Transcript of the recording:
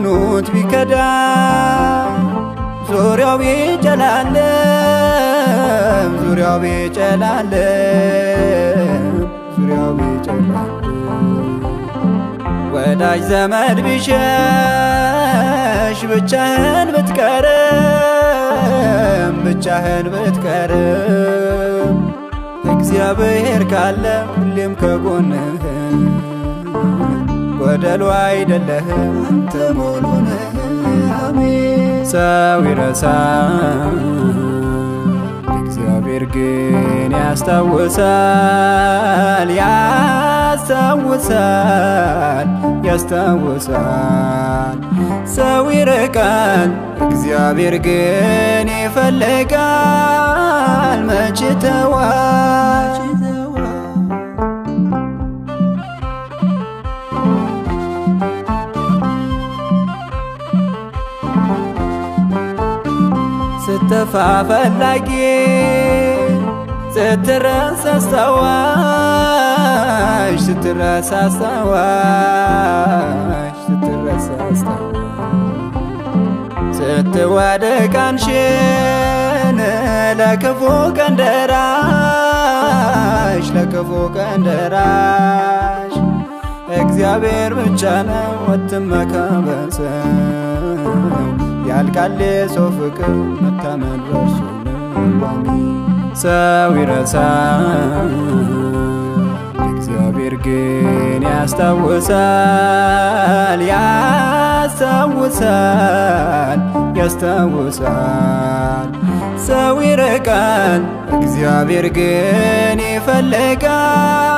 ያመኑት ቢከዳ፣ ዙሪያው ቢጨላለም፣ ዙሪያው ቢጨላለም፣ ዙሪያው ቢጨላለም፣ ወዳጅ ዘመድ ቢሸሽ ብቻህን ብትቀርም፣ ብቻህን ብትቀርም፣ እግዚአብሔር ካለ ሁሌም ከጎንህ ጎደሎ አይደለህም፣ አንተ ሙሉ ነህ። አሜን። ሰው ይረሳል፣ እግዚአብሔር ግን ያስታውሳል፣ ያስታውሳል፣ ያስታውሳል። ሰው ይርቃል፣ እግዚአብሔር ግን ይፈልጋል። መች ተዋል? ስትጠፋ ፈላጊ፣ ስትረሳ አስታዋሽ፣ ስትረሳ አስታዋሽ፣ ስትረሳ አስታዋሽ፣ ስትወድቅ አንሺን ለክፉ ቀን ደራሽ፣ ለክፉ ቀን ደራሽ እግዚአብሔር ብቻ ነው። አትመካ በሰው፣ ያልቃል የሰው ፍቅር፣ መታመን በእርሱ ነው። ሰው ይረሳል፣ እግዚአብሔር ግን ያስታውሳል፣ ያስታውሳል፣ ያስታውሳል። ሰው ይርቃል፣ እግዚአብሔር ግን ይፈልጋል።